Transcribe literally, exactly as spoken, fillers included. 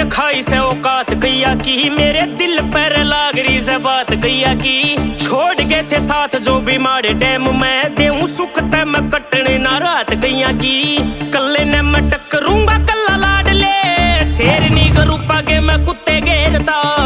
खाई से औकात गैया की, मेरे दिल पर लाग रही से बात गैया की। छोड़ गए थे साथ जो भी माड़े टाइम में, देऊं सुख तै मैं कटने ना रात गैया की। कल्ले ने मैं टकरूंगा कल्ला लाडले, शेरनी के रूपा के मैं कुत्ते घेरता।